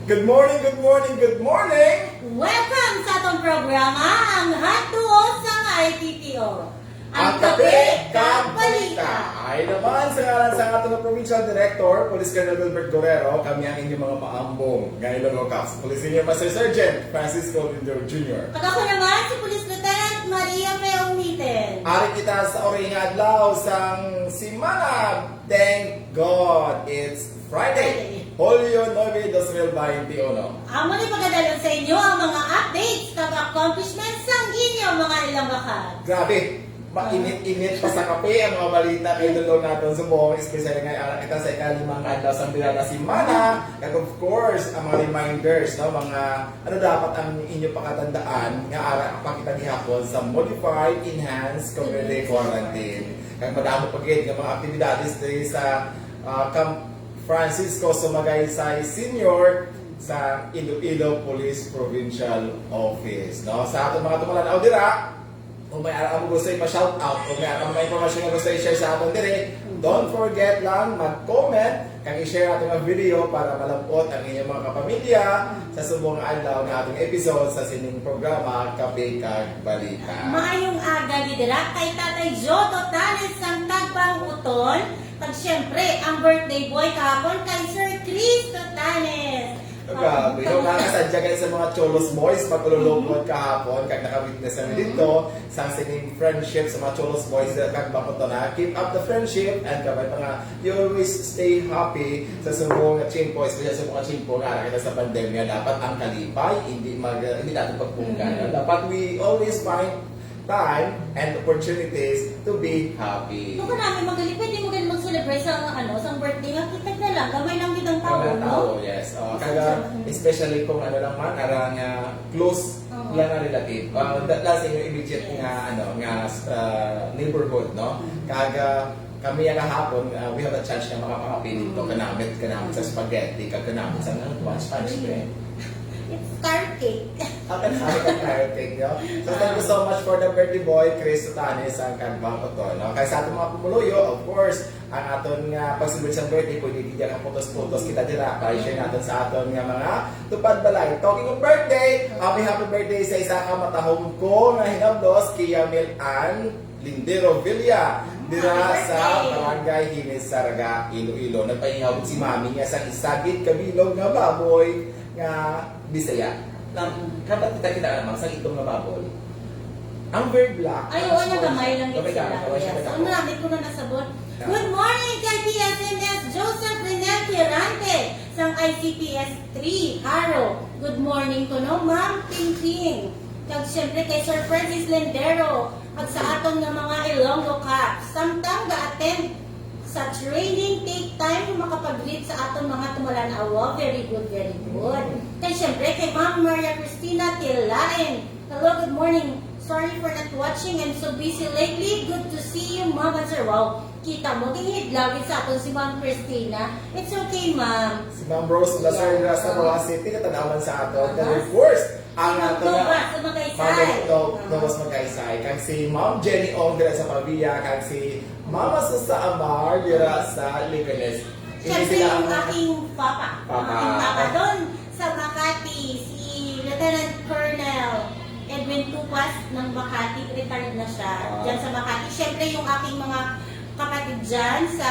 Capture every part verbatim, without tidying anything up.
Good morning, good morning, good morning! Welcome sa atong programa, ang Hotduo sang I P P O. Ang kape kag balita. Ay naman, sa ngalan sa aton nga Provincial Director, Police Colonel Wilbert Guerrero, kami ang inyong mga maambong nga Ilonggo Cops, Police Senior Master Sergeant Francisco Lindor Junior. Kag ako naman, si Police Lieutenant Maria May Ongmiten. Ari kita sa ori nga adlaw sang simana. Thank God it's Friday, Friday. Hulyo nuebe, dos mil baynte uno. Amo ni pagadalon sa inyo ang mga updates kag accomplishments sang inyo mga Ilonggo Cops. Grabe, mainit-init pa sa kape ang mga balita kay dulong naton subong, especially nga ara kita sa ikalimang adlaw sang Birada Semana, kag of course, ang mga reminders, no, mga ano dapat ang inyo pakatandaan nga ara pa kita gihapon sa modified, enhanced, community quarantine. Kag madamo pa gid nga mga aktibidades diri sa, ah, Camp Francisco Sumagaysay Senior sa Iloilo Police Provincial Office, no? Sa aton mga tumalaw dira, kung may ara mo gusto ipa-shout out, kung may ara mo mga impormasyon nga gusto i-share sa aton diri, don't forget lang mag-comment kag i-share aton nga video para malab-ot ang inyong mga kapamilya sa subong nga adlaw nga atong episode sa sining programa, Kape kag Balita. Maayong aga gid dira kay Tatay Joe Totanes sang Tagbang Uton, kag siyempre ang birthday boy kahapon kay Sir Chris Totanes. Grabe, no? Nakakasadya kayo sa mga Cholos Boys pag ululupod kahapon, kag naka-witness kami dito sa sining friendship sa mga Cholos Boys, kag bakit to na, keep up the friendship, and kabay pa nga, you always stay happy sa subong nga tiyempo, especially sa mga tiyempo nga ara kita sa pandemya. Dapat ang kalipay, hindi mag, hindi natin pagpunggan. Dapat we always find time and opportunities to be happy. Kung namin magalipay, di mo gani mag-celebrate sa, ano, sa birthday nga, kita na lang, gamay lang gid ang tao, no? Gamay ang tao, yes. Oh, kag especially kung ano lang man, ara nga close lang nga relative. Ah, that, that's in your immediate nga, ano, nga, ah, neighborhood, no? Kag, ah, kami nga kahapon, ah, we have a chance nga makapangapili to, kanamit, kanamit sa spaghetti, kag kanamit sa, ano, Spanish bread. It's carrot cake. Ah, kanamit ang carrot cake, no? So, thank you so much for the birthday boy, Chris Sutanes, ang Tagbang Uton, no? Kay sa atong mga pumuluyo, of course, ang aton nga pag-celebrate sa birthday, pwede gid ang putos-putos kita dira, para i-share naton sa aton nga mga tupad balay. Talking of birthday, happy, happy birthday sa isa ka matahom ko nga hinablos, kay Yamil Ann Lindero Villa, dira sa Barangay Jimenez, Zarraga, Iloilo. Nagpahingaw si Mami nga sa isa gid ka bilog nga baboy nga Bisaya. Nang, dapat kita kita naman sa itom nga baboy. Ang very black. Ay, oo, na gamay lang gid sila. Yes. Ang marami ko na nasabot. Good morning kay P S M S Joseph Renel Quirante sang I C P S three, Haro. Good morning kuno, Ma'am Pingping. Kag siyempre kay Sir Francis Lendero, kag sa aton nga mga Ilonggo Cops. Samtang ga-attend sa training, take time nga makapag-greet sa aton mga tumalan-awa. Very good, very good. Kag siyempre kay Ma'am Maria Cristina Tilain. Hello, good morning. Sorry for not watching. I'm so busy lately. Good to see you, Ma'am and Sir. Wow, kita mo, ginhidlaw gid sa aton si Ma'am Christina. It's okay, Ma'am. Si Ma'am Rose Lazarda sa Roxas City, katanawan sa aton. And of course, ang aton nga Ma'am Tomas Magaysay. Kag si Ma'am Jenny Ong dira sa Pavia, kag si Mama Susa Amar dira sa Leganes. Siyempre, yung aking papa. Papa. Ang aking papa doon sa Makati, si Lieutenant Colonel Edwin Tupas ng Makati, retired na siya. Diyan sa Makati. Siyempre, yung aking mga kapatid dyan sa,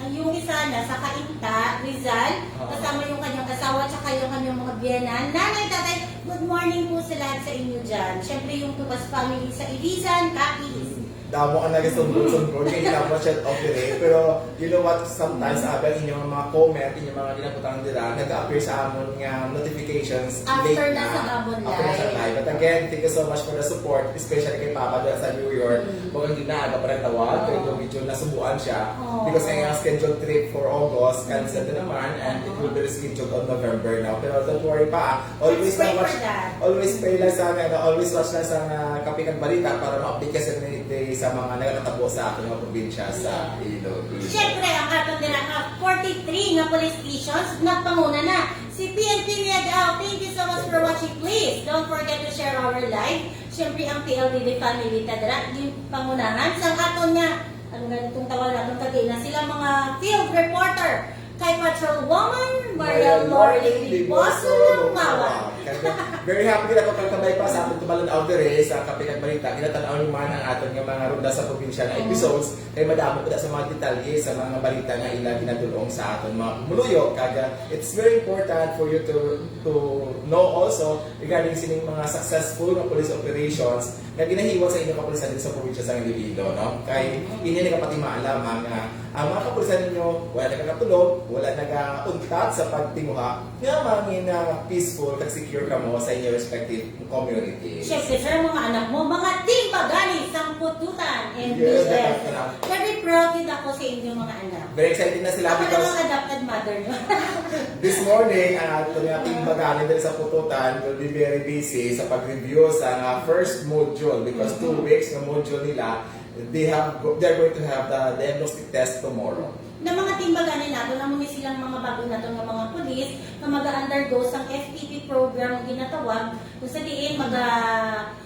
ang yung isa na sa Cainta, Rizal, kasama yung kanyang asawa at saka yung kanyang mga biyenan. Nanay, tatay, good morning po sa lahat sa inyo dyan. Siyempre, yung Tupas family sa Ilisan, Capiz. Damo ang nagasundol-sundol, kaya hindi na siya okay rin. Pero, you know what, sometimes, abi ang inyong mga comment, inyong mga ginabutangan nila, nag-appear sa amon nga notifications after na sa amon live. But again, thank you so much for the support, especially kay Papa dyan sa New York. Baka hindi na aga pa rin tawag, pero medyo nasubuan siya. Because ang iyang scheduled trip for August, cancel na naman, and it will be rescheduled on November now. Pero don't worry pa, always pray lang watch, always pray lang sa, ano, always watch lang sa, ah, Kape kag Balita para ma-update ka sa, sa mga nagkakatabo sa ating mga probinsya sa Iloilo. Siyempre, ang aton nila nga forty-three nga police stations nagpanguna na. Si P N P Miagao, thank you so much for watching. Please, don't forget to share our live. Siyempre, ang P L D D family ta dira, yung pangunahan sa aton nga, ano nga itong tawag natin kagina, sila mga field reporter kay Patrol Woman Maria. Morning, Big Boss Lungmawa. Very happy kita ko kagkabay pa sa aton tumalon out dire sa Kape kag Balita. Ginatan-aw ni man ang aton nga mga ronda sa probinsya nga episodes kay madamo kita sa mga detalye sa mga balita nga ila ginadulong sa aton mga pumuluyo. Kag, uh, it's very important for you to to know also regarding sining mga successful nga police operations nga ginahiwat sa inyong kapulisan dito sa probinsya sa Iloilo, no? Kay ini nagapatimaan lamang nga ang mga kapulisan ninyo wala nagakatulog, wala nagauntat sa pagtinguha nga mangin, ah, peaceful kag secure kamo sa inyong respective community. Siyempre, sir, mga anak mo, mga timba gani sang pututan and Yes, B F. Very proud gid ako sa inyong mga anak. Very excited na sila Ako na because ang adopted mother nyo. This morning, ang ato nga team Bagani diri sa Pututan will be very busy sa pag-review sa nga first module because two Mm-hmm. weeks nga module nila, they have go- they're going to have the diagnostic test tomorrow. Na mga team Bagani nato, namo ni silang mga bago nato nga mga pulis nga mag-undergo sang F T P program nga ginatawag, kung sa diin maga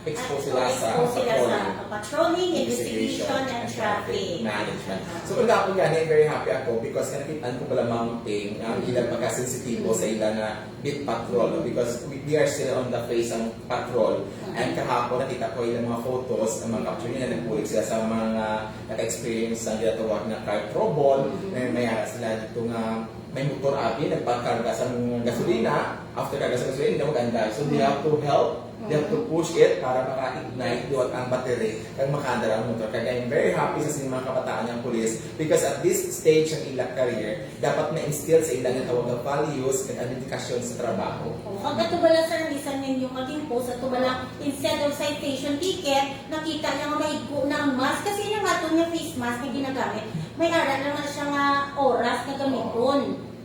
Expose sila sa expose sila sa patrolling, patrolling, investigation, investigation, and and traffic traffic management. Ah. So, kung ako nga, very happy ako because nakita ko pala mounting ang Mm. ilang pagkasensitibo sa Mm. ila nga beat patrol, no? Because we, we are still on the phase ng patrol. Mm. And kahapon, nakita ko ilang mga photos, ang mga capture nila, nagbulig sila sa mga naka-experience sa ginatawag na car trouble, Mm. may, may ara sila dito nga may motor abi, nagpakarga sa mga gasolina, after karga sa gasolina, hindi mag-anday. So, they Mm. have to help, they have to Mm. push it para maka-ignite doon ang battery, kag maka-andar ang motor. Kaya I'm very happy sa sining mga kabataan ng pulis because at this stage ng ilang career, dapat ma-instill sa ilang nga tawag nga values kag ang dedikasyon sa trabaho. Oh, ang katubala, sir, ang isa ninyo maging post, at tubala, instead of citation ticket, nakita niya nga maigko na ang mask. Kasi yung aton nga face mask na ginagamit, may ara lang na siya nga oras na gamiton.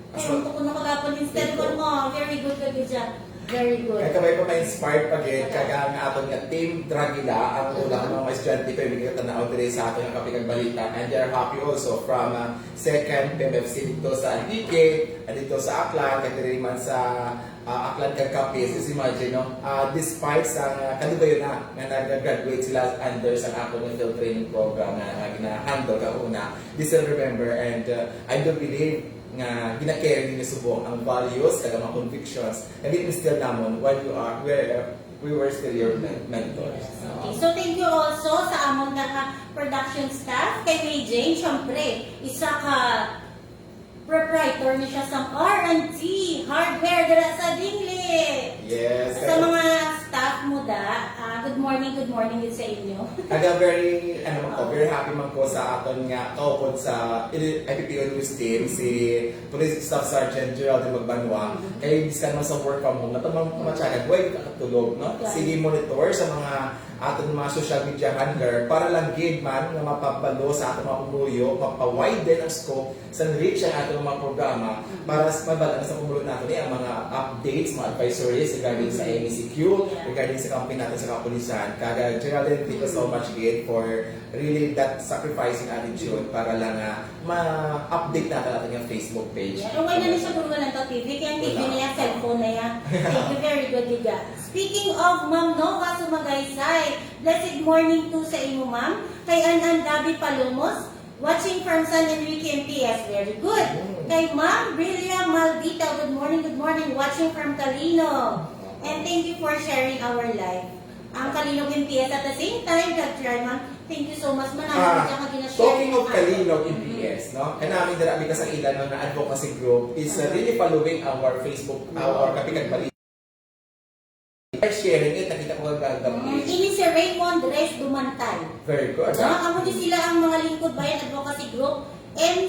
Kaya Asa- ang tukon na kagapon, instead Ito. ko mo, very good ka gid siya. Very good. Kaya kabay pa ma-inspired pa gid, Wala. kag ang aton nga Team Dragila, ang Mm. ulang mga estudyante, pwede kita tanaw dire sa aton nga Kape kag Balita. And they are happy also from, uh, second P M F C dito sa Antique, uh, dito sa Aklan, kag dire man sa, uh, Aklan kag Capiz. Just imagine, no? Uh, despite sa, uh, kadugayon na nga nag-graduate sila under sa aton nga field training program nga, nga gina-handle kauna, they still remember and, uh, I do believe nga gina-carry ninyo subong ang values kag ang mga convictions nga gin-instill namon while you are, where, we were still your men- mentors. Yes. Okay. So, thank you also sa amon nga production staff, kay May Jane, syempre, isa ka proprietor ni siya sa R and T Hardware dira sa Dingli. Yes. Sa mga staff mo da, ah, good morning, good morning din sa inyo. Aga, very, ano man ko, very happy man ko sa aton nga kaupod sa I P P O News Team, si Police Staff Sergeant Geraldine Magbanwa, Mm-hmm. kay bisan man sa work from home, natamang pamatyagan, way ka katulog, no? Claro. Sige, monitor sa mga aton mga social media handler para lang gid man nga mapabalo sa aton mga pumuluyo, mapa-widen ang scope sa reach ang aton mga programa Mm-hmm. para sa mabal-an sa pumuluyo nato ni ang mga updates, mga advisories regarding sa Mm-hmm. M E C Q, Yeah. regarding sa campaign natin sa kapulisan. Kaga, Geraldine, thank you so Mm-hmm. much gid for really that sacrificing attitude para lang nga ma-update natin ating Facebook page. Yeah. Ang wala na siya guro ng T V, kaya hindi Wala. niya cellphone na yan. Thank you, very good, Liga. Speaking of Ma'am Nova Sumagaysay, blessed morning to sa imo, ma'am. Kay Anan Dabi Palomos, watching from San Enrique, M T S. Very good. Mm. Kay Ma'am Brilia Maldita, good morning, good morning. Watching from Calino. And thank you for sharing our life. Ang Kalinog M P S at the same time, Doctor Raymond, thank you so much. Manami Ah, ka nga gina-share talking of mo. Kalinog Mm. M P S, no? Kanami dira, because ang ilan nga advocacy group is, uh, Mm. really following our Facebook, Mm. our Kape kag Balita. By sharing it, nakita ko ang gagawin. Mm, ini si Raymond Reyes Dumantay. Very good, No? ah. Amo di sila ang mga Lingkod Bayan Advocacy Group, M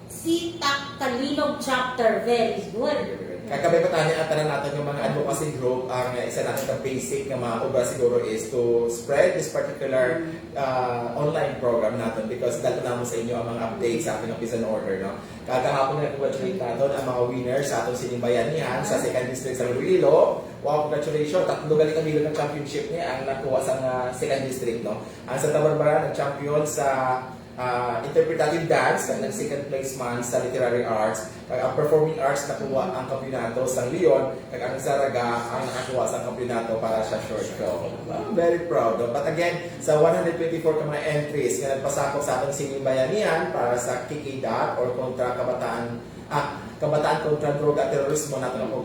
C tac Kalinog Chapter. Very good. Kaya kabay pa tani ang tanan natin yung mga advocacy group, ang isa natin ka basic nga mga obra siguro is to spread this particular, Mm. uh, online program natin because dala naman sa inyo ang mga updates sa ating peace and order, no? Kagahapon na congratulate natin ang mga winners sa atong Sining Bayanihan sa Mm. Second District sa Iloilo. Wow, congratulations. Tatlo gali ka bilog ng championship niya ang nakuha sa, uh, Second District, no? Ang Santa Barbara nag-champion sa ah, interpretative dance, kag nag-second place man sa literary arts, kag ang performing arts nakuha ang kampiyonato sa Leon, kag ang Zaraga ang nakakuha sa kampiyonato para sa short film. I'm very proud, no? But again, sa one hundred twenty-four ka mga entries nga nagpasakop sa atong Sining Bayanihan para sa K K dot or kontra Kabataan Ah, Kabataan kontra Droga at Terorismo nato na po.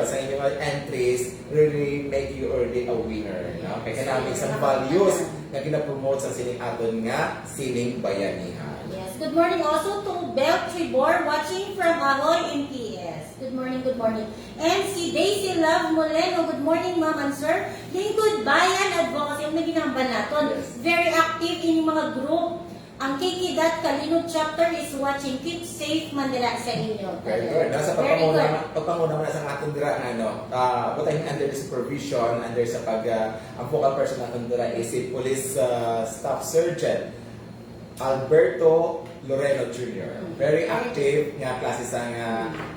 Sa inyong mga entries, really make you already a winner. No? Kaya namin sa values na ginapromote sa sining aton nga sining bayanihan. Yes. Good morning also to Bel Tribor, watching from Ahoy, M P S. Good morning, good morning. And si Daisy Love Moleno, good morning, ma'am and sir. Lingkod Bayan Advocacy, ang naginamban naton. Yes. Very active in mga group. Ang K K dot Kalinog chapter is watching. Keep safe man dira sa inyo. Very good. Nasa Very pagpanguna, good. Pagpanguna man sa aton dira nga, ano, ah, what I mean, under the supervision, under sa pag, ah, ang focal person naton dira is si Police, ah, Staff Sergeant Alberto Loreno Junior. Mm. Very active nga klase sang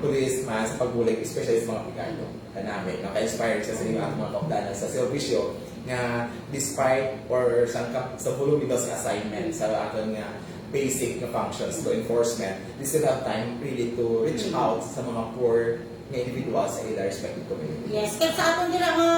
policeman sa pagbulig, especially sa mga pigado. Kanami, no? Ka-inspired siya sa inyo at mga kaupdanan sa serbisyo nga despite or sang kap-, sa voluminous nga assignment sa aton nga basic nga functions, law enforcement, they still have time really to reach Mm. out sa mga poor nga individuals sa ila respective community. Yes, kaya sa aton dira nga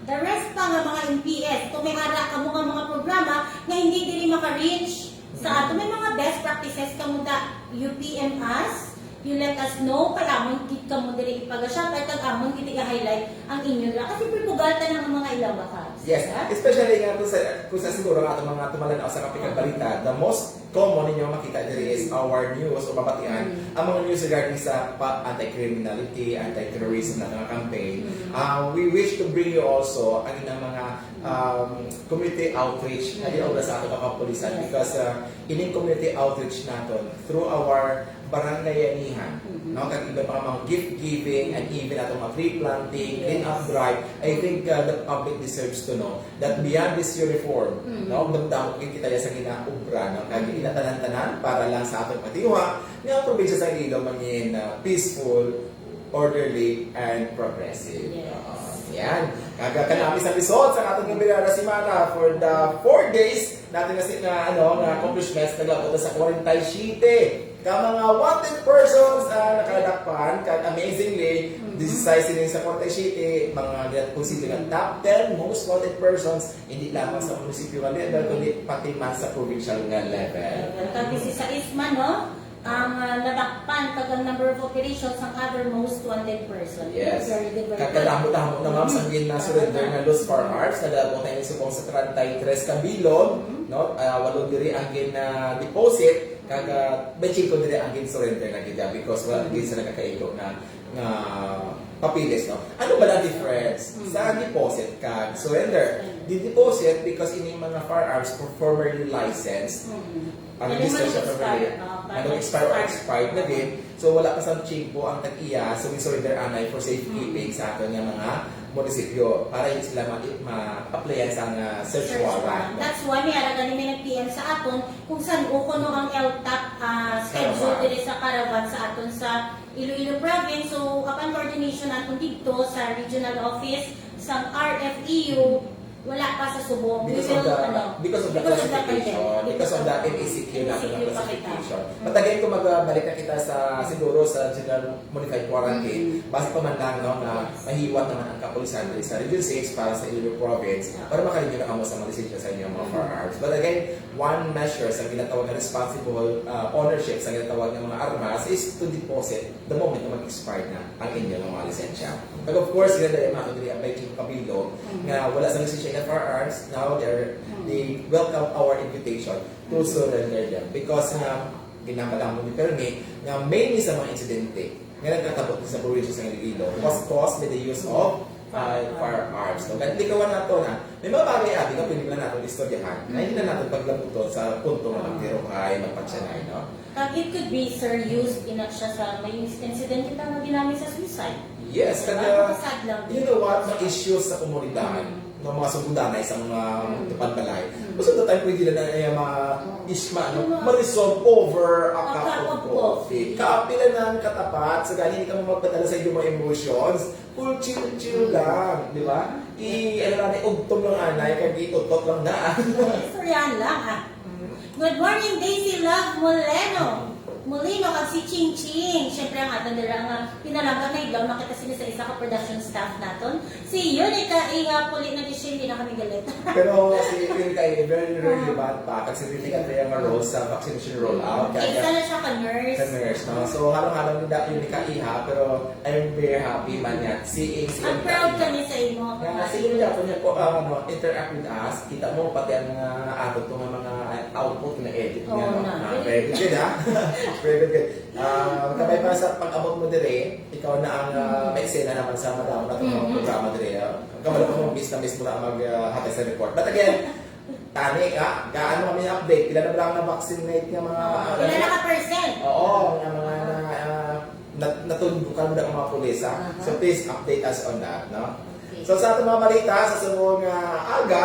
the rest pa nga mga M P S, kung may ara kamo nga mga programa nga hindi diri maka-reach sa ato, may mga best practices kamo da, you P M us, you let us know, kay amon gid kamo diri ipaga-shout out, kag amon gid i-highlight ang inyo ra. Kasi pwede bugatan ang mga ilaw, baka. Yes, especially nga kung sa, kung sa siguro nga atong mga tumalan sa kapikag balita, the most common ninyo makita diri is our news o mabatian, Mm. ang mga news regarding sa pa-, anti-criminality, anti-terrorism na nga campaign. Mm. Uh, we wish to bring you also ang ilang mga, um, community outreach na Mm. ginaobra sa ato ka kapulisan Yes. because, uh, ining community outreach naton through our barangayanihan, Mm-hmm. no, kag iba pa mga gift giving and even atong mga tree planting, Yes. clean up drive. I think, uh, the public deserves to know that beyond this uniform, Mm-hmm. no, damdamo gid kita sa ginaobra, no, kag Mm-hmm. ginatanan-tanan para lang sa atong pagtinguha nga ang probinsya sa Iloilo mangin, uh, peaceful, orderly, and progressive. Yes. Uh, yan. Kag kanami sa lisod sa atong Gabriela Simana for the four days natin na si-, na, ano, nga accomplishments, naglabot na sa forty-seven ka mga wanted persons, ah, nakaladakpan. Kag amazingly, Mm-hmm. disisais sini sa forty-seven, mga ginat-, consider nga top ten most wanted persons, hindi lamang sa munisipyo nga level, Mm-hmm. kundi pati man sa provincial nga level. Kag disisais man, no? Ang, ah, nadakpan kag ang number of operations sang other most wanted person. Yes. Very good, very good. Kag kadamo-damo na, ma'am, sa Mm-hmm. gin-surrender nga loose firearms, nadamo tayo subong sa treinta y tres ka bilog, Mm-hmm. no? Ah, walo diri ang gin-, ah, deposit, kag, ah, twenty-five diri ang gin-surrender na gid, ah, because wala Mm-hmm. gid sila nakakaigo na, nga papeles, no? Ano ba ang difference Mm-hmm. sa deposit kag surrender? Surrender. Di deposit because ining mga firearms were formerly licensed. Mm-hmm. Ang Ano register man siya yung expired, family. Ah, Ano parang expire or expired. Expired na din. So, wala pa sa tiyempo ang tag-iya. So, we surrender anay for safekeeping Mm. sa aton nga mga munisipyo para hindi sila ma-, ma-applyan sa nga search Search warrant. warrant. That's why may ara gani may nag-P M sa aton kung san-o kuno ang L TAP, ah, schedule Caravan. Diri sa Caravan sa aton sa Iloilo Province. So, upon coordination naton didto sa regional office sa R F E U, Wala pa sa subong. We Because of will, the, ano, because of the because of the classification, pandemic. Because of the M A C Q na M A C Q pa kita. Classification. Mm. But again, kung magbalik na kita sa, siguro sa general modified quarantine, Mm. base pa man lang, no, na Yes. mahiwat naman ang kapulisan diri sa Region six para sa Iloilo Province, Yeah. para makarenew na kamo sa mga lisensya sa inyong mga Mm. firearms. But again, one measure sa ginatawag na responsible, uh, ownership sa ginatawag ng mga armas is to deposit the moment na mag-expire na ang inyong mga lisensya. But of course, sila dahil mga diri ang twenty-five ka bilog Mm. nga wala sa lisensya nga firearms, now they're, Mm. they welcome our invitation to Mm. surrender them because nga ginamadamo ni Permi nga mainly sa mga insidente nga nagkatabo sa probinsya sa Iloilo was caused by the use of, uh, firearms. So, kaya likawan nato na may mga bagay abi nga pwede na natin istoryahan na hindi na natin paglabuton sa punto nga Mm. magtiruhay, magpatyanay, no? Kag it could be, sir, used ina siya sa may incident kita nga ginamit sa suicide. Yes, diba? Kag, uh, sad lang. You know what? May issues sa komunidad, Mm. no, mga sugudanay sa mga Mm. tupad balay. Mm. Most of the time, pwede na na, eh, ma-, Mm. isma, no? Yung mga Ma-resolve over a cup of coffee. Cup of coffee. Kape lang na ang katapat, so gani hindi ka mo magpadala sa inyong mga emotions. Cool, chill, chill Mm. lang, di ba? I-, ano lang, iugtong lang anay, kag iutot lang na. Istoryahan lang, ah. Mm. Good morning, Daisy Love Moleno. Molino kag si Ching Ching. Siyempre, ang aton dira nga pinalangga nga adlaw, makita sila sa isa ka production staff naton. Si Unica Iha, puli na gyud siya, hindi na kami galit. Pero si Unica Iha, very relevant pa. Kasi titingnan niya nga role sa vaccination rollout. Kaya isa na siya ka nurse. Sa nurse, no? So, halong-halong ni Unica Iha, pero I'm very happy man niya. Seeing si I'm proud kami sa imo. Nga, sige niya po niya po, ah, ano, interact with us. Kita mo, pati ang uh, ato itong mga output na edit niya. Oo no? na. Ah, very good, ha? Very good, good. Ah, kabay pa sa pag-abot mo dire, ikaw na ang uh, may eksena naman sa madamo na itong mga Mhm. programa dire. ah. Kabalo ko mong bis na mismo na mag uh, hatag sa report. But again, tani, ha? Gaan mo kami update. Pila na ba lang na-vaccinate nga mga... Pila na ka percent? Oo, nga mga na, ah, nat- natundukan mo na ang mga pulis, ha? Aha. So please update us on that, no? Okay. So sa ating mga balita, sa subong nga aga,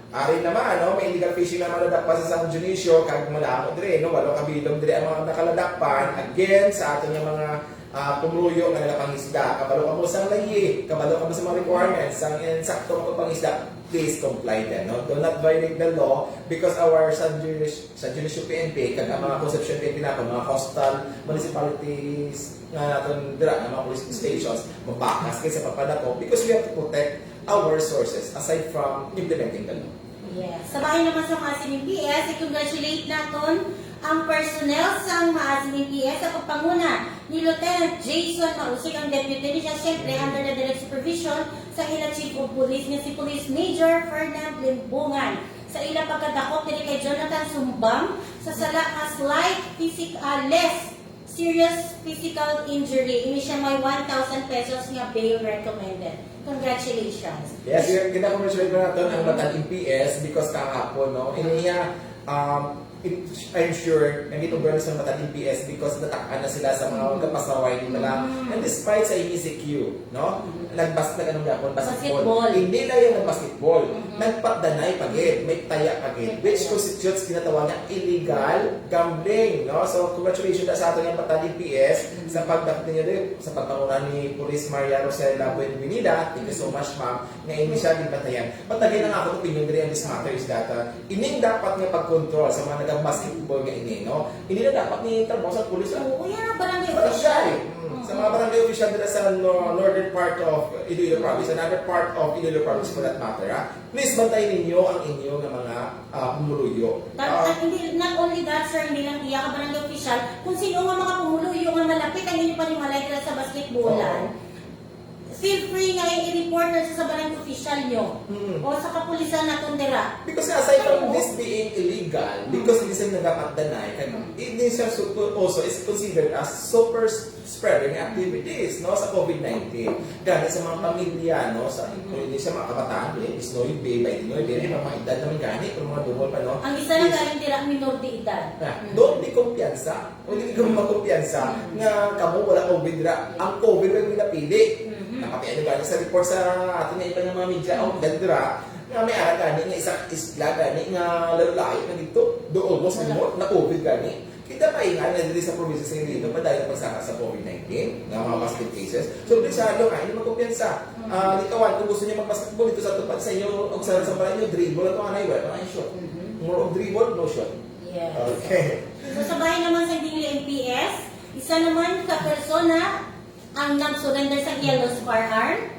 ari naman, no, may illegal fishing naman nadakpan sa San Dionisio, kag malamo dire, no, walo ka bilog dire ang mga nakaladakpan. Again, sa aton nga mga ah, pumuluyo nga nagapangisda, kabalo kamo sang layi, kabalo kamo sa mga requirements, sang insakto nga pagpangisda, please comply then, no? Do not violate the law because our San Dionisio, San Dionisio P N P, kag ang mga Concepcion P N P nato, mga coastal municipalities nga naton dira, nga mga police stations, mabakas kay sa pagpadako because we have to protect our resources aside from implementing the law. Yes. Sa bahin naman sa Maasin M P S, i-congratulate naton ang personnel sang Maasin M P S sa pagpanguna ni Lieutenant Jason Mausig, ang deputy ni siya, syempre, under the direct supervision sa ila Chief of Police nga si Police Major Fernand Limbungan sa ila pagkadakop diri kay Jonathan Sumbang sa sala nga slight physical, less serious physical injury. Ini siya may one thousand pesos nga bail recommended. Congratulations. Yes, yung kita congratulate na natin ang Matan M P S because kahapon, no? Iniya, um, it- I'm sure, nagitugyan sa Matan M P S because natakaan na sila sa mga Mm. kapasaway nila. Mm. And despite sa M E C Q, no? Mm. Nagbas na ganun yapon, basketball. Basketball. Hindi lang yung nagbasketball. Mm. Nagpatdanay pa gid, may taya pa gid, May which taya. Constitutes ginatawa nga illegal gambling, no? So, congratulations na sa ato nga Matan M P S Mm. sa pagdakop ninyo dito, sa pagpanguna ni Police Maria Rosela Buenvenida. Thank you so much, ma'am, nga ini siya ginbantayan. But again, ang akong opinion diri on this matter is that, uh, ining dapat nga pag-control sa mga nag-basketball nga ini, no? Hindi na dapat ni trabaho sa pulis, ah. Oo, yan ang barangay Barangay. official. Mm. Sa mga barangay official dito sa no- northern part of Iloilo province, another part of Iloilo province for that matter, ha? Please bantayan ninyo ang inyo nga mga ah, pumuluyo. That, Ah, at hindi, not only that, sir, hindi lang iya ka barangay official, kung sino nga mga pumuluyo nga malapit ang inyo panimalay dira sa basketballan, Oo. feel free nga i-report na sa barangay official nyo Mm. o sa kapulisan naton dira. Because aside from Oo. this being illegal, Mm. because hindi sila nagpatdanay, kag Mm. hindi siya supo- also is considered as super spreading activities, no, sa COVID nineteen. Gani sa mga pamilya, no, sa hindi siya mga kabataan, eh, is no, yung baby, no, yung baby, mga edad naman gani, pero mga dungol pa, no? Ang isa lang Is- galing dira, minor de edad. Ah, Mm. don't be kumpiyansa. O hindi ka magkumpiyansa Mm. nga kamo wala COVID ra. Ang COVID ang ginapili. Mhm. Nakapili gani sa report sa aton nga iba nga mga media Mm. outlet dira nga may ara gani nga isa isla gani nga layo-layo na dito. Do almost Wala. remote na COVID gani. Kita pa nga diri sa probinsya sa Iloilo, padayon ang pagsaka sa COVID nineteen, nga mga positive cases. So, delikado nga, hindi magkumpiyansa. Mm. Ah, likawan, kung gusto niyo mag-basketball dito sa tupad sa inyo, o sa, sa balay niyo, dribble lang to, anay, wala pa nga shoot. Mhm. More of dribble, no shoot. Yes. Okay. So, sa bahin naman sa Dingli M P S, isa naman ka persona ang nag-surrender sa iya lost firearm.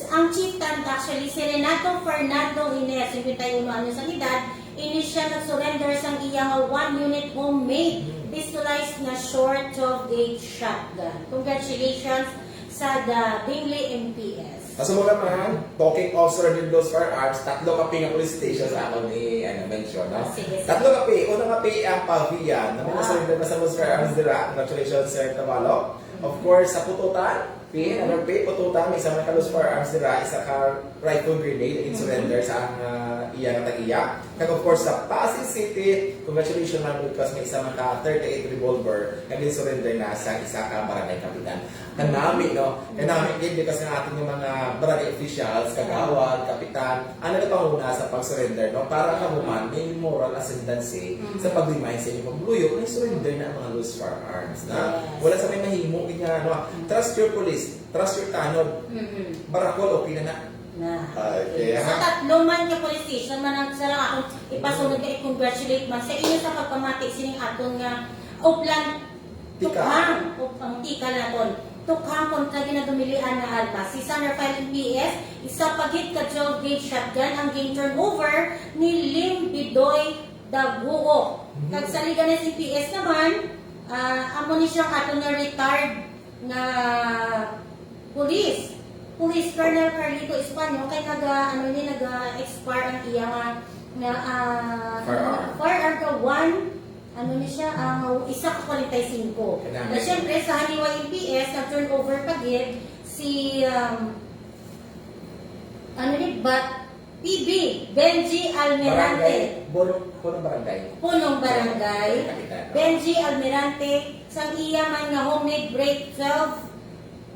Ang chieftain, actually, si Renato Fernando Ines, singkwenta y uno anyos ang edad, ini siya nag-surrender sang iya nga one unit homemade pistolized na short twelve gauge shotgun. Congratulations sa the Dingli M P S. Sa mga man, talking of surrender those firearms, tatlo ka pi nga police station sa akon ni, ano, mention, no? Sige, sige. Tatlo ka pi. Una nga pi ang Pavia, na may Wow. surrender na sa lost firearms dira. Congratulations, Sir Tabalog. Of course, sa Pututan, pi, Mhm. another pi, Pututan, may isa man ka lost firearms dira, isa ka rifle grenade, in Mhm. surrender sa ang, ah, iya nga tag-iya. Kag of course, sa Pasig City, congratulations man because may isa man ka thirty-eight revolver nga gin-surrender na sa isa ka barangay kapitan. Kanami, no? Kanami gid because nga ating mga barangay officials, kagawad, kapitan, ang nagapanguna sa pag-surrender, no? Para kamo man, may moral ascendancy Mhm. sa pag-remind sa inyong pumuluyo na surrender na ang mga loose firearms, na Yes. wala sa may mahimo gid nga, ano, trust your police, trust your tanod, Mhm. barakol, okay na na. Na. Ah, okay, So, ha? Tatlo man nga police station man ang sa lang akong ipasunod nga i-congratulate man sa inyo sa pagpamati sining aton nga Oplan Tika. Tukhang, o ang tika naton. Tukhang kontra ginadumilian nga armas. Si San Rafael M P S, isa pa gid ka twelve gauge shotgun ang gin-turnover ni Lim Bidoy Daguo. Mhm. Kag sa Leganes M P S naman, ah, amo ni siya aton nga retired nga police. Police Colonel Carlito Españo, kay naga, ano ni, naga-expire ang iya nga, nga, ah, Firearm. Firearm ka one, ano ni siya, ang isa ka forty-five. Kailangan. Na siyempre, sa Haniwa M P S, nag-turnover pa gid si, um, ano ni, Bat-, P B, Benji Almirante. Barangay, Bor-, Punong Barangay. Punong Barangay. Kapitan. Benji Almirante, sang iya man nga homemade break twelve,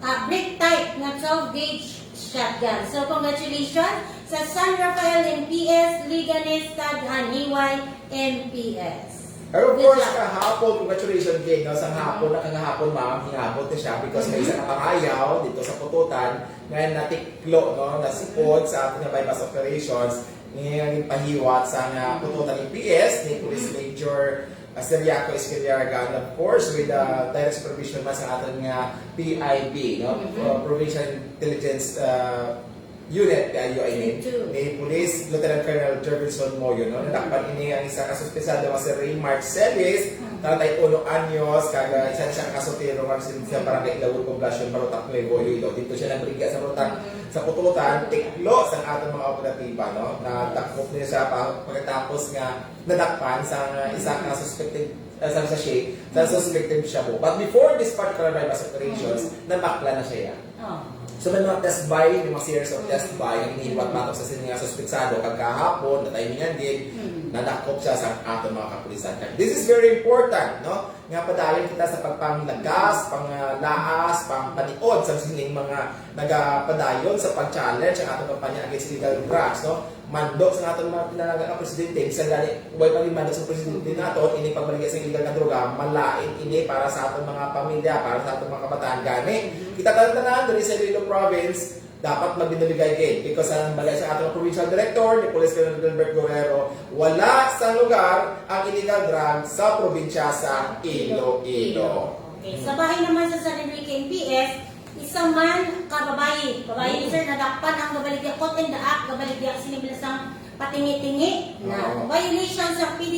ah, break type nga twelve gauge shotgun. So, congratulations sa San Rafael M P S, Leganes, kag Haniway M P S. Pero of Good course, job. Kahapon, congratulations din, no? Sa hapon, na kagahapon, ma'am, hingabot na siya because may isa ka pangayaw dito sa Pututan nga natiklo, no? Nasipod sa ating buy-bust operations, nga ginpahiwat sa nga Pututan M P S ni Police Major, uh, Seriaco Escaliarga, and of course, with the direct supervision man sa aton nga P I B, no? Mhm. Uh, Provincial Intelligence, uh, Unit, P I U, I mean, Unit two. Ni Police Lieutenant Colonel Jervinson Moyo, no? Nadakpan ini ang isa ka suspetsado nga si Raymart Celis, Mhm. treinta y uno anyos, kag, uh, isa siya ka soltero nga residente sa Barangay Ilawod, Poblacion, Barotac Nuevo, Iloilo. Dito siya nagbaligya sa Barotac, Mhm. sa Pututan, tiklo sa aton mga operatiba, no? Nadakop niya siya pa, pagkatapos nga nadakpan sa, uh, isa ka suspected, uh, sa sachet, sa Mhm. suspected shabu. But before this particular buy-bust operations, Mhm. nabakla na siya. Oh. So, may mga test buy, may mga series of test buy ang inihiwat batok sa sini nga suspetsado, kag kahapon, na timingan gid, Mm. nadakop siya sa aton mga kapulisan. Kag this is very important, no? Nga padayon kita sa pagpanglagas, panglaas, pangpaniod sa sining mga nagapadayon sa pag-challenge ang aton kampanya against illegal drugs, no? Mando sa aton mga pinalangga nga presidente, bisan gani way pa rin mando sa presidente naton, ini pagbaligya sa illegal nga droga, malain ini para sa aton mga pamilya, para sa aton mga kabataan. Gani, kita tanan-tanan diri sa Iloilo Province, dapat magbinuligay gid because ang balay sa aton provincial director, ni Police Colonel Gilbert Guerrero, wala sa lugar ang illegal drug sa probinsya sa Iloilo. Okay. Sa bahin naman sa San Enrique M P S, isa man ka babayi. Babayi ni Mm. sir, nadakpan ang gabaligya, caught in the act, gabaligya sini bilang sang patingi-tingi na Oo. violation sa P D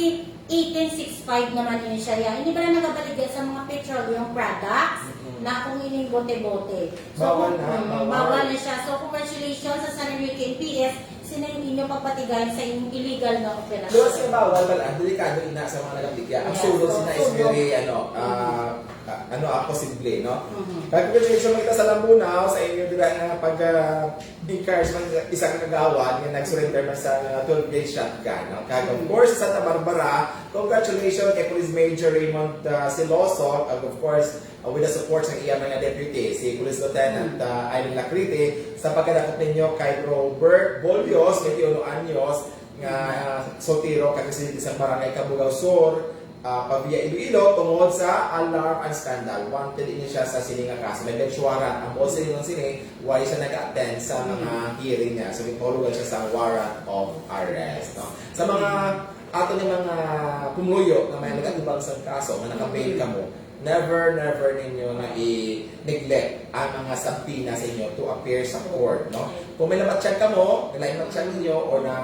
eighteen six five naman ini siya. Ini ba na nagabaligya sa mga petroleum products Mm-mm. na kung ining bote-bote? So, Bawal na, mm, bawal. bawal na siya. So, congratulations sa San Enrique M P S, sining inyo pagpatigayon sa inyong illegal nga operasyon. Luwas nga bawal pala, delikado ina sa mga nagabigya. Ang Yes, sulod so, sina is sulod. very, ano, Mm. ah, ah, ano, ah, posible, no? Mhm. Kaya congratulations man kita sa Lambunao, sa inyo dira nga pag, ah, encourage man sa isa ka kagawad nga nag-surrender man sa, ah, twelve gauge shotgun, no? Kag, of Mhm. course, sa Santa Barbara, congratulations kay Police Major Raymond, ah, Siloso, kag, of course, uh, with the support sa iya mga deputy, si Police Lieutenant, Mm. uh, Aileen Lacrite, sa pagkadakop ninyo kay Robert Bolios, twenty-one anyos, nga, uh, soltero, kag residente sa Barangay Cabugao Sur, uh, Pavia, Iloilo, tungod sa alarm and scandal. Wanted ini siya sa sini nga kaso. May bench warrant. Ang boss sa inyo sini, why siya nag-attend sa mga Mm. hearing niya. So, gitulugan siya sa warrant of arrest, no? Sa mga ato ni mga pumuyo nga may Mm. nag-atubang sa kaso, nga naka-bail Mm. kamo, never, never ninyo na i-neglect ang mga subpoena sa inyo to appear sa court, no? Kung may namatsyag kamo, may namatsyag ninyo, or na,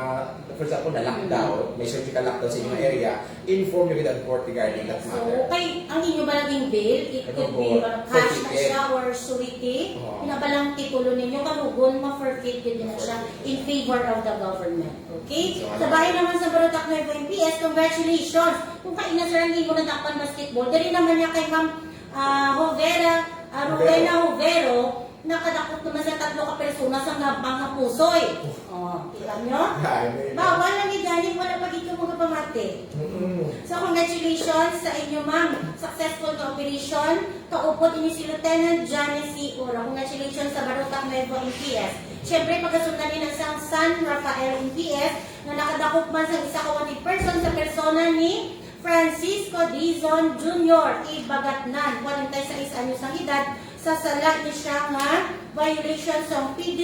for example, na lockdown, may surgical lockdown sa inyong area, inform nyo gid ang court regarding that So, matter. Kay ang inyo ba naging bail, it Ano could po? be, uh, cash na Forfeit. siya or surety, Oo. Pinabalang titulo ninyo, kalugon, ma-forfeit gid na siya in favor of the government. Okay? So, Sa ano? bahin naman sa Barotac Nuevo M P S, congratulations! Kung kaina sila ang imo nadakpan basketball, diri naman niya kay Ma'am, ah, Hovera, ah, Hovero. Rowena Hovero, nakadakop naman sa tatlo ka persona sa nabang nga pusoy. Oh, kita nyo? Ay, may Bawal lang gani, wala pa gid ka magapamati. Mm-mm. So, congratulations sa inyo, ma'am. Successful na operation. Kaupod ini si Lieutenant Janice C. Ura. Congratulations sa Barotac Nuevo M P S. Siyempre, pagasundan ni sang San Rafael M P S na nakadakop man sa isa ka wanted person sa persona ni Francisco Dizon Junior Ibagatnan, forty-six anyos ang edad, sa sala ni siya nga violation sa P D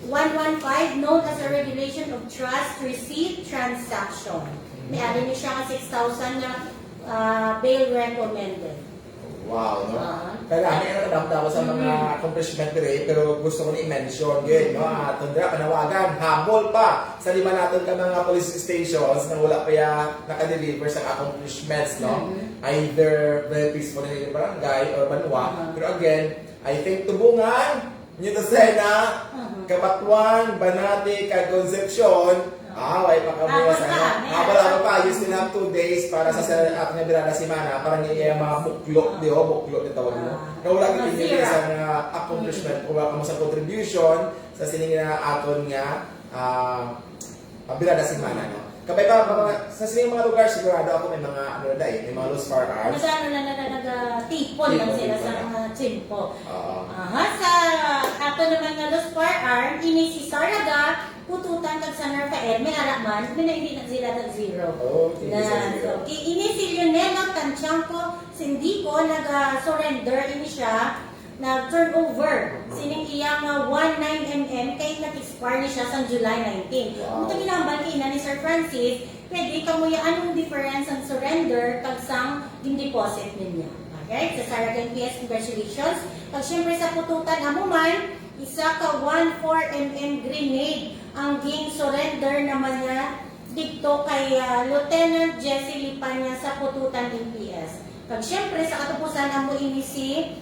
one one five, known as a regulation of trust receipt transaction. May-ari ni siya nga six thousand nga, ah, bail recommended. Wow, no? Ah. Kaya kami ang nakadamdaman sa mga Mm. accomplishment diri, pero gusto ko na i-mention, gid, no? At tundra, panawagan, habol pa sa lima naton ka mga police stations na wala pa ya naka-deliver sa accomplishments, no? Mhm. Either very peaceful na yung barangay or banwa. Ah. Pero again, I think Tubungan, New Lucena, Mhm. Cabatuan, Banate, kag Concepcion, ah, way pa ka Habol buwas, pa, ano? may Habol, ano. Habol pa, use nila two days para sa, sa ating birada semana para niya yung mga buklo, di ho? Buklo ni tawag mo. Ah. Na wala Mga kita zero. Sa mga accomplishment, kung wala ka mo sa contribution, sa sining na aton nga, ah, ah, birada semana, no? Kabay pa, mga, sa sining mga lugar, sigurado ako may mga, ano na dahil, may mga loose firearms. Nag-ano na, na, na, nag-tipon lang Tipon, sila tipon sa na. Mga tsimpo. Oo. Aha, sa ato naman nga loose firearm, ini si Saraga, Pututan kag San Rafael, may ara man, may na hindi na sila nag zero. Oh, hindi Na, sa zero. So, kay ini si Lionelo Tanchanco Sindico nag-surrender ini siya, nag-turnover sining iya nga one nine M M kay nag-expire ni siya sa July nineteen. Wow. Ang ginambal kay ina ni Sir Francis, pwede kamo ya anong difference ang surrender kag sang gin-deposit ninyo. Okay? Sa Saraga N P S, congratulations. Kag syempre sa Pututan, amo man, isa ka one four M M grenade ang gin-surrender naman niya dito kay ah, Lieutenant Jesse Lipanya sa Pututan N P S. Kag syempre sa katapusan, amo ini si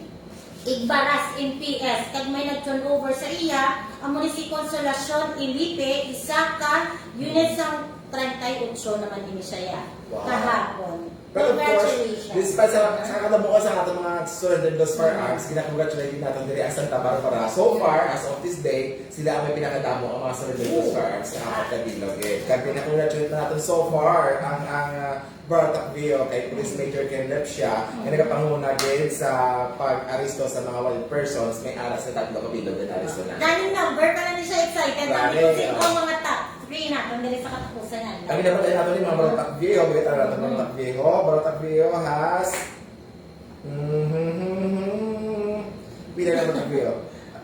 Igbaras N P S, kag may nag-turnover sa iya, amo ni si Consolacion Ilipe, isa ka unit sang treinta y ocho naman ini siya ya. Wow. Kahapon. But of course, Congratulations. Despite sa, sa katabuan sa ato mga surrender loose firearms, gina-congratulate din natin diri ang Santa Barbara. So far, as of this day, sila ang may pinakadamo ang mga surrender loose Ooh. Firearms sa apat ka bilog. Eh. Kag gina-congratulate na natin so far ang, ang uh, Baratac Viejo kay Police Major Ken Lepcia, na nagapanguna gid sa pag-aresto sa mga wild persons, may aras na tatlo ka bilog na aresto na. Running number pala ni siya, excited. Ang Grabe, ito sing ah. Mga top three natin diri sa katapusan na. Ang ginabatay nato ni mga Baratac Viejo, bigay tayo natin Baratac Viejo. Baratac Viejo has... Mhm. Pila na Baratac Viejo?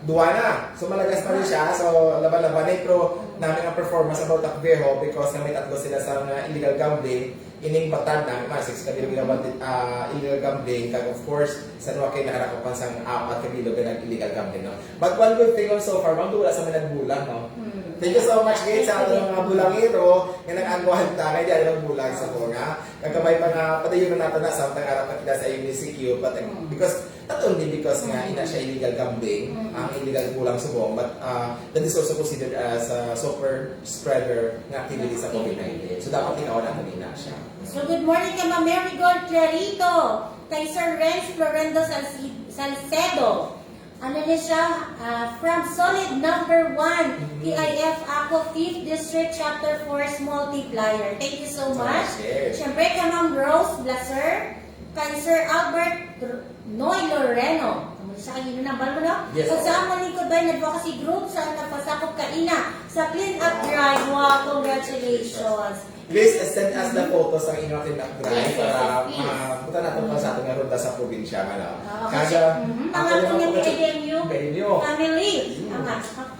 Duwa na. So, malagas pa rin siya. So, laban-laban na. Pero namin ang performance sa Baratac Viejo because na may tatlo sila sa mga illegal gambling. Ining batad na, mga six ka bilog nga ah, illegal gambling. Kag of course, sa Nuwakay, nakarakupan sang apat ka bilog nga nag-illegal gambling, no? But one good thing on so far, ma'am, wala sa may nagbulag, no? Hmm. Thank you so much, guys, sa ating mga bulangero nga nag-agwanta kay di ay magbulag sa ko nga. Kagabay pa nga, padayon na nato na sa tang arap na kita sa M E C Q, but uh, Mm. Because, not only because nga Mm. ina siya illegal gambling, Mm. ang illegal bulang subong, but uh, that is also considered as a super spreader nga activity sa COVID nineteen. So, dapat ikaw na ina siya. So, good morning kay Ma'am Marigold Clarito, kay Sir Renz Florendo Salci- Salcedo. Ano niya siya? Ah, from Solid Number One, Mhm. T I F ako, Fifth District, Chapter Force Multiplier. Thank you so much. Yes. Siyempre, kay Ma'am Rose Blaser, kay Sir Albert R- Noy Loreno. Ano siya, kanino nambal mo, no? Yes, Kag oo. Sa among lingkod ba yung advocacy group sa nagpasakop kaina sa clean up Wow. Drive? Wow, congratulations. Please uh, send us the photos sa inyong clean up drive Yes, yes, para yes, please. mabuta natin pa sa ating nga ronda sa probinsya. Ano? Ah, Kaya, kasi, mhm, ang mga kanyang tuloy pagkatsi- P I D M U P I D M U. family. Mm. Ang,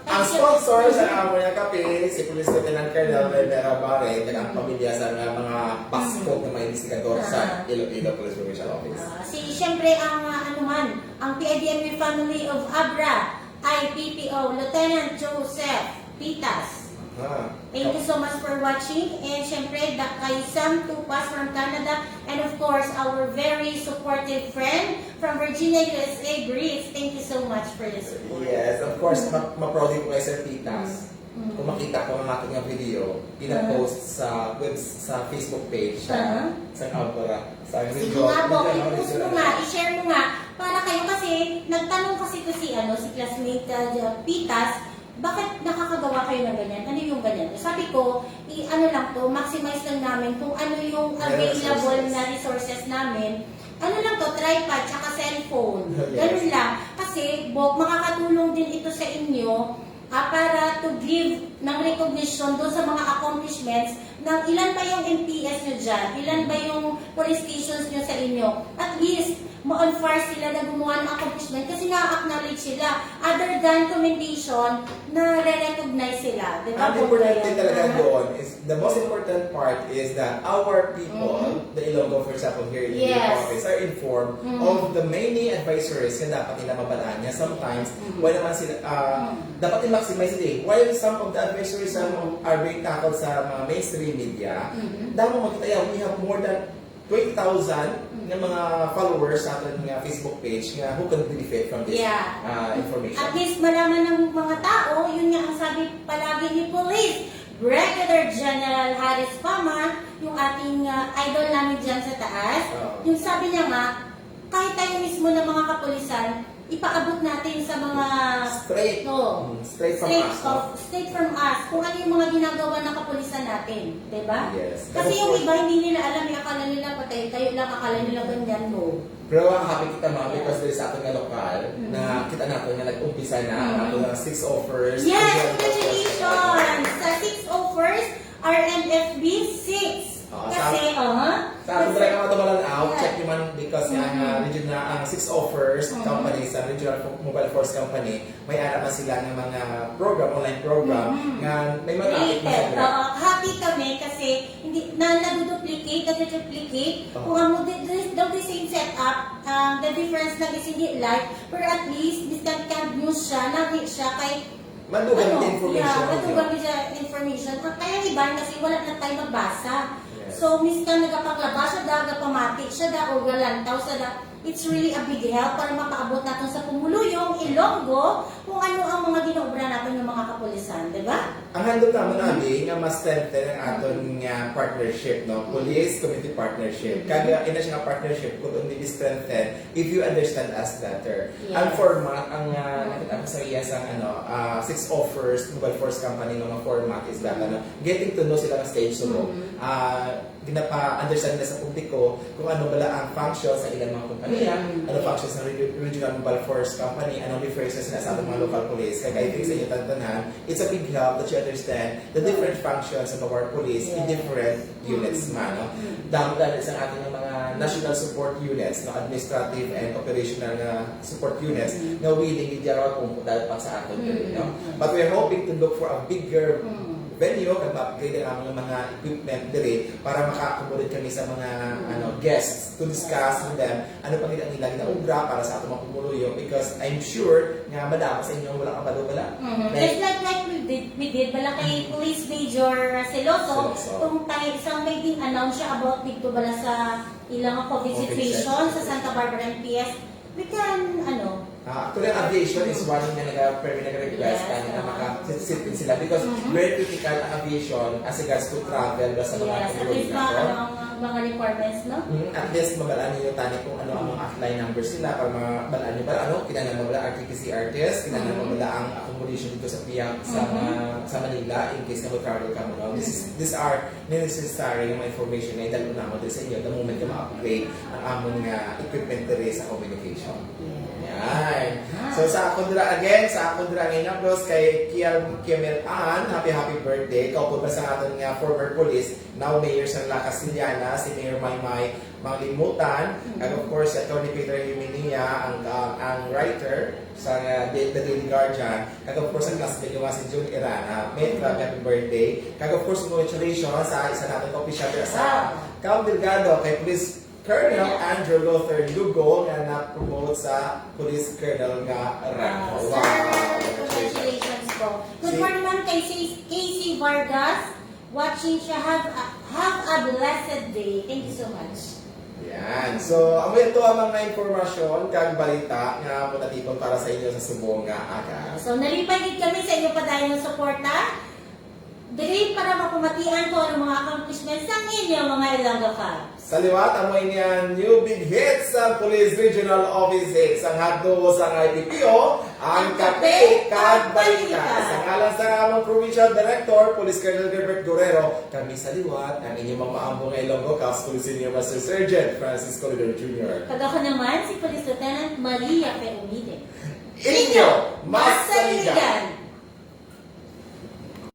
Ang sponsor sa amo niya kape, si Police Lieutenant Colonel Rivera Barre, kag ang pamilya sa nga mga baskog nga mga investigador sa Ah. Iloilo Police Provincial Office. Ah, si, siyempre, ang ah, ano man, ang P I D M U family of Abra ay P P O Lieutenant Joseph Pitas. Ah. Thank you so much for watching. And siyempre, da, kay Sam Tupas from Canada. And of course, our very supportive friend from Virginia, U S A, Breeze. Thank you so much for your support. Yes, of course, ma- ma-proud din ko kay Sir Pitas. Mm. Kung makita ko ang ating nga video, pinapost sa webs sa Facebook page sa Ah. sa Abra. Sa Sige video, nga, Bong, video, i-post mo video. Nga, i-share mo nga. Para kayo kasi, nagtanong kasi ito si, ano, si classmate uh, Pitas, bakit nakakagawa kayo ng ganyan? Ano yung ganyan? Sabi ko, i-ano lang to, maximize lang namin kung ano yung May available resources. Na resources namin. Ano lang to, tripod, tsaka cellphone. Yes. Ganun lang. Kasi, Bok, makakatulong din ito sa inyo ah, para to give ng recognition doon sa mga accomplishments ng ilan ba yung M P S nyo dyan, ilan ba yung police stations nyo sa inyo. At least, Ma-on fire sila na gumawa ng accomplishment kasi na-acknowledge sila. Other than commendation, nare-recognize sila. Di ba? Ang importante Yun. talaga Aha. doon is, the most important part is that our people, Mhm. the Ilonggo, for example, here in the Yes. office, are informed Mhm. of the many advisories na dapat nila mabalaan niya. Sometimes, Mhm. wala naman sila, ah, Mhm. dapat i-maximize nila. While some of the advisories Mhm. are being tackled sa mga mainstream media, Mhm. damo makita yan, we have more than twenty thousand Mhm. na mga followers sa aton nga Facebook page nga who can benefit from this Yeah. ah, information. At least malaman ng mga tao, yun nga ang sabi palagi ni Police Brigadier General Harris Pama, yung ating ah, idol namin dyan sa taas. Oo. Yung sabi niya nga, kahit tayo mismo ng mga kapulisan, ipaabot natin sa mga Straight. Oo. Mm, straight from Straight us, of, no? straight from us, kung ano yung mga ginagawa ng kapulisan natin, di ba? Yes. Kasi Of yung course. Iba, hindi nila alam, eh, akala nila patay tayo lang, akala nila ganyan, no? Pero ang happy kita, ma'am, Yeah. because there is ato nga lokal Mm. na kita nato nga nag-umpisa na ang Mm. ato nga six offers. Yes, Ayan, congratulations! Sa six oh first, R M F B six. Ah, Kasi, sa- uh-huh. Sa ato ba lang mga tumalan out, Yeah. check nyo man because nga Mm-hmm. ang regional, ang six offers Mm-hmm. company sa Regional Fo- Mobile Force Company, may ara man sila nga mga program, online program, Mm-hmm. nga may mga topic na Related. sila. Oo. Happy kami kasi hindi na naduduplicate, naduduplicate. Oo. Kung ang mo di- di- daw the same setup, um, the difference lang is hindi live, pero at least, discount card news siya, na-reach siya kay Madugang ano, information. Yeah, madugang Yun. Siya information. Ang kaya iban kasi wala na tayo magbasa. Yes. So, miskan nagapanglaba siya da, nagapamati siya da, o galantaw siya da, it's really a big help para mapaabot natin sa pumuluyong Ilonggo kung ano ang mga ginaobra natin ng mga kapulisan, di ba? Ang handog naman, Mhm. Abi, nga mas strengthen ang aton nga partnership, no? Mhm. Police-community partnership. Mhm. Kag, uh, ina siya nga partnership, kung hindi strengthen, if you understand us better. Yes. Ang format, ang uh, Mhm. nakita ko sa iya sa ano, uh, six offers, Mobile Force Company, no, nga format is that, Mhm. ano, getting to know sila nga stage sumo. Mhm. Uh, ginapa-understand nila sa publiko kung ano bala ang function sa ilang mga kompanya, Mm. ano function sa reg- Regional Mobile Force Company, anong differences na sa ating mga Mm. local police. Kaya I think sa inyo tantanan, it's a big help that you understand the different functions of our police in Yes. different units Mm. man. No? Mm. Damo dahil sa ating mga national support units, no? Administrative and operational na support units Mm. na willing gid dyan kung dahil pa sa atin. Mm. No? But we're hoping to look for a bigger Mm. venue kag ma-upgrade ang among mga equipment diri para maka-accommodate kami sa mga Mm. ano guests to discuss with them ano pa gid ang ilang ginaobra para sa atong mga pumuluyo, because I'm sure nga madamo sa inyo wala kabalo bala. Mhm. Like, Just like, like we did, we did bala kay Mhm. Police Major Celoso, Celoso. kung tayo isang may din announce siya about dito bala sa ilang COVID COVID situation sa situation. Santa Barbara M P S, we can, ano, Ah, actually, ang aviation is one nga naga-, permi nag-request Yes, kami na oo. maka-sit-in sila because Mhm. very critical ang aviation as regards to travel ba sa mga Yes, at pumuluyo least na ma- to. ano ang mga requirements, no? Mm, at least mabalaan niyo tani kung ano ang mga hotline numbers nila para mabalaan niyo para ano, kinahanglan mabala R T P C R test, kinahanglan Mhm. mabala ang accommodation dito sa Piang sa Mhm. mga sa Manila in case na mo-travel ka mo. No? This is, Mhm. these are necessary nga mga information nga idalo namo diri sa inyo the moment nga ma-upgrade ang amon nga equipment diri sa communication. Yeah. Yan. Ah. So sa akon dira again, sa akon dira nga inaplos kay Kiel, Kiemel Ann, happy happy birthday. Kaupod pa sa aton nga former police, now Mayor Sanla Castellana, si Mayor Maymay Manglimutan, Mhm. kag of course si Attorney Peter Huminia, ang, ang, ang writer sa uh, The, The Daily Guardian, kag of course ang classmate ko nga si Jun Irana. May Mhm. happy birthday. Kag of course congratulations sa isa natin official dira sa Wow. Cam Delgado kay Police Colonel Andrew Luther Lugo nga na-promote sa Police Colonel nga rank. Wow. Wow! Congratulations po. Good Si- morning, ma'am, kay si Casey Vargas. Watching siya. Have a, have a blessed day. Thank you so much. Yan. So, amo ito ang mga impormasyon kag balita nga mo natipon para sa inyo sa subong nga aga. So, nalipay gid kami sa inyo padayon nga suporta. Diri para mapamatian ko ang mga accomplishments sang inyo mga Ilonggo Cops. Sa liwat, amo ini ang new big hit sa Police Regional Office eight, sang hadlok sang I P P O, ang Kape kag Balita. Sa ngalan sa among Provincial Director, Police Colonel Gilbert Guerrero, kami sa liwat, ang inyong mga maambo nga Ilonggo Cops, Police Senior Master Sergeant Francisco Lidor Junior. Kag ako naman, si Police Lieutenant Maria P. Umide. Inyo, Masaligan!